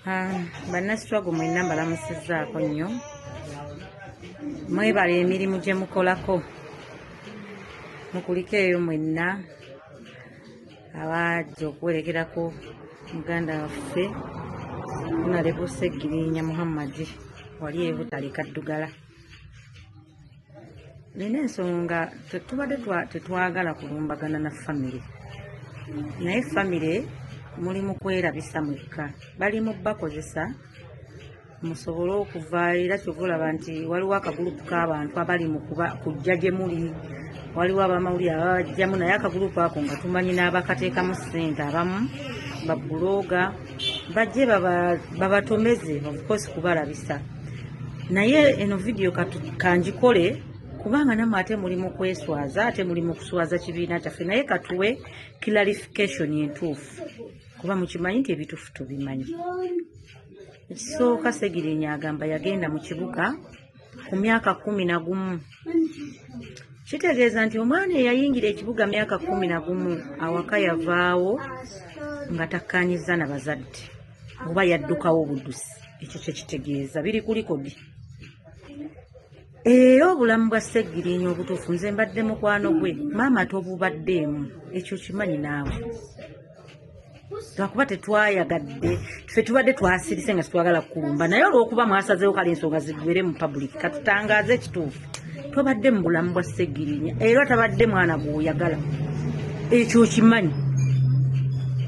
Ah, bannastruggle mwenna mbalamusizzaako nnyo, mwebale emirimu gye mukolako. Mukulike eyo mwenna abajja okuwerekerako muganda waffe Honorable Ssegirinya Muhammad wali e Butale Kaddugala. Nina ensonga, tubadde tetwagala kulumbagana na famire, naye famire muli mu kwerabisa mwekka, bali mu bakozesa musobole okuva. Era kyova olaba nti waliwo akagulupu k'abantu abali mu kujja gye muli, waliwo abamawulire ababajjamu, naye akagulupu ako nga tumanyi n'abakateekamu ssente, abamu babuloga bajje babatomeze, of course kubalabisa. Naye eno vidiyo kanjikole kubanga namwe ate muli mu kweswaza, ate muli mu kuswaza kibiina kyaffe, naye katuwe clarification entuufu, kuba mukimanyi nti ebituufu tubimanyi. Ekisooka, Segirinya agamba yagenda mu kibuga ku myaka 11. Kitegeeza nti omwana eyayingira ekibuga myaka 11, awaka yavaawo nga takkaanyizza na bazadde oba yaddukawo obuddusi. Ekyo kyekitegeeza, biri ku record. Era obulamu bwa Segirinya obutuufu, nze mbadde mukwano gwe, maama tobubaddeemu, ekyo kimanyi naawe, lwakuba tetwayagadde. Ffe tubadde twasirise nga tetwagala kukulumba, naye olw'okuba mwasazeewo kale ensonga ziggwere mu public, katutangaaze ekituufu. Tobadde mu bulamu bwa Segirinya, era tabadde mwana gw'oyagala, ekyo okimanyi,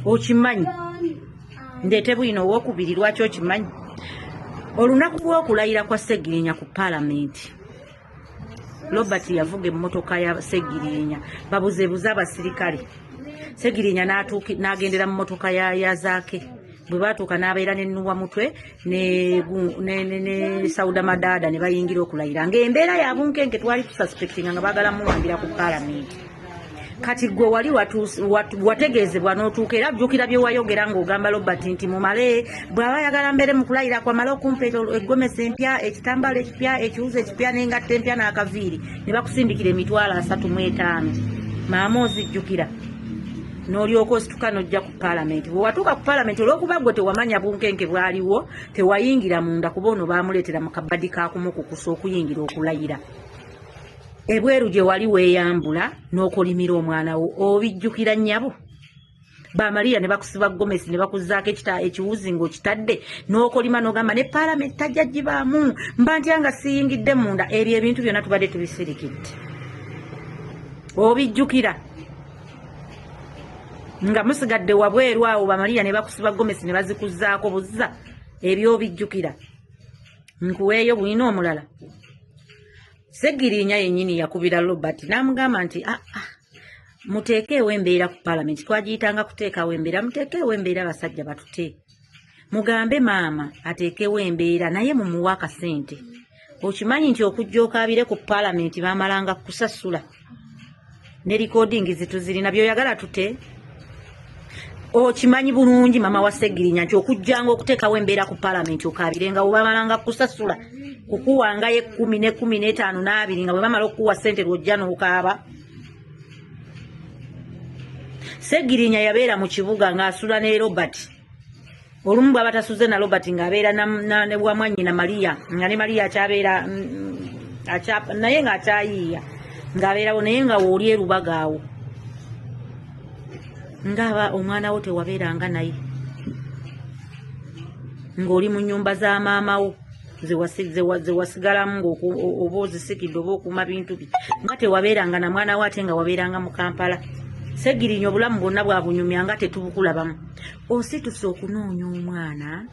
okimanyi. Ndeete bwino owokubiri. Lwaki okimanyi? Olunaku lw'okulayira kwa Segirinya ku paalamenti, Robert yavuga emmotoka ya Segirinya, babuzeebuze abasirikale. Segirinya n'agendera mu mmotoka ya Zaake. Bwe batuuka n'abeera ne Nuwa Mutwe ne Sauda Madaada ne bayingira okulayira ng'embeera ya bunkenke. Twali tususpectinga nga baagala muwambira ku paalamenti. Kati gwe wali wategeezebwa n'otuuka, era jjukira bye wayogera ng'ogamba Robert nti mumale bw'aba ayagala mbeere mu kulayira kwamale okumpa eggomesi empya, ekitambaala ekipya, ekiwuzi ekipya, n'engatto empya n'akaviiri, ne bakusindikira 350,000. Maama, ozijjukira? N'olyoka osituka n'ojja ku paalamenti. Bwe watuuka ku paalamenti, olw'okuba gwe tewamanya bunkenke bwaliwo, tewayingira munda, kuba ono baamuleetera mu kabadi kakumukukusa okuyingira okulayira. Ebweru gye wali weeyambula n'okolimira omwana wo, obijjukira nnyabo? Bamaliya ne bakusiba gomesi ne bakuzaako ekita ekiwuzi ng'okitadde n'okolima n'ogamba ne paalamenti tajja gibaamu, mba ntya nga siyingidde munda. Ebyo ebintu byonna tubadde tubisirikidde, obijjukira? Nga musigadde wabweru awo, bamaliya ne bakusiba gomesi ne bazikuzaako buzza, ebyo obijjukira? Nkuweeyo bwina omulala. Segirinya yennyini yakubira Robert n'amugamba nti ah, ah, muteekeewo embeera ku paalamenti. Twagiyitanga kuteekawo embeera. Muteekeewo embeera, abasajja batute, mugambe maama ateekewo embeera, naye mumuwe akasente. Okimanyi nti okujja okaabire ku paalamenti bamalanga kukusasula? Ne recording zituzirina. Byoyagala tute, okimanyi bulungi, mama wa Segirinya, nti okujjanga okuteekawo embeera ku paalamenti okaabirenga webamalanga kukusasula, kukuwangayo 10 ne 15 n'20, nga bwe bamala okukuwa ssente lwojja n'okaaba. Segirinya yabeera mu kibuga ng'asula ne Robert. Olumu bw'aba tasuze na Robert, ng'abeera ne wamwannyina Maria, nga ne Maria akyabeera naye ng'akyayiiya, ng'abeerawo naye nga wooli erubaga awo, ng'aba omwana wo tewabeeranga naye, ng'oli mu nnyumba za maama wo zewasigalamu, oba ozisikidde oba okuuma bintu bye, nga tewabeeranga na mwana wo, ate nga wabeeranga mu Kampala. Segirinya obulamu bwonna bwabunyumya nga tetubukulabamu. Osituse okunoonya omwana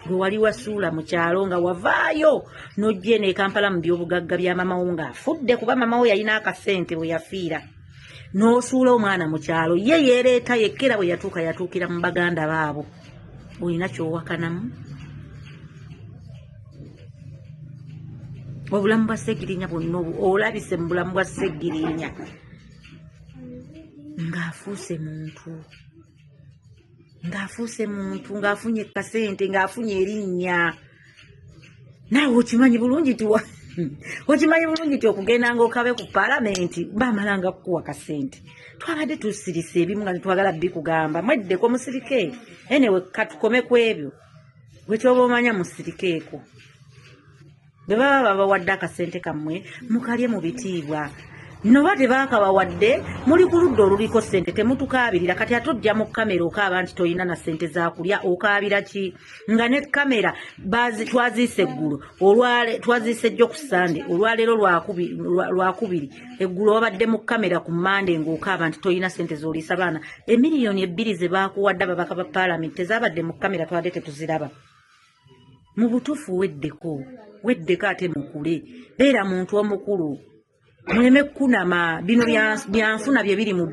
gwe wali wasuula mu kyalo, nga wavaayo n'ojja eno e Kampala mu byobugagga bya mama wo ng'afudde, kuba mama wo yalina akasente bwe yafiira, n'osuula omwana mu kyalo. Ye yeereeta yekkera, bwe yatuuka yatuukira mu baganda baabo. Olina kyowakanamu? Obulamu bwa Segirinya bwonna olabise mu bulamu bwa Segirinya ng'afuuse muntu, ng'afuuse muntu, ng'afunye kasente, ng'afunye erinnya. Naawe okimanyi bulungi nti okimanyi bulungi nti okugenda ng'okabe ku paalamenti bamalanga kukuwa kasente. Twabadde tusirise ebimu nga tetwagala bikugamba, mweddeko musirike. Anyway, katukome ku ebyo. Gwe kyoba omanya musirikeeko. Bwe baba babawadde akasente kammwe mukalye mu bitiibwa. Noba tebaakabawadde muli ku ludda oluliko ssente temutukaabirira. Kati ate ojja mu kamera okaaba nti tolina na ssente za kulya, okaabira ki? Nga ne kamera twaziise eggulo, twaziise jjo ku Sande, olwaleero Lwakubiri, eggulo wabadde mu kamera ku Mande ng'okaaba nti tolina ssente z'oliisa baana. 2 million ze baakuwadde ababaka ba paalamenti tezabadde mu kamera, twadde tetuziraba. Mu butuufu weddeko, weddeko ate mukule, beera muntu omukulu, muleme kukunama. Bino byanfuna bye biri mu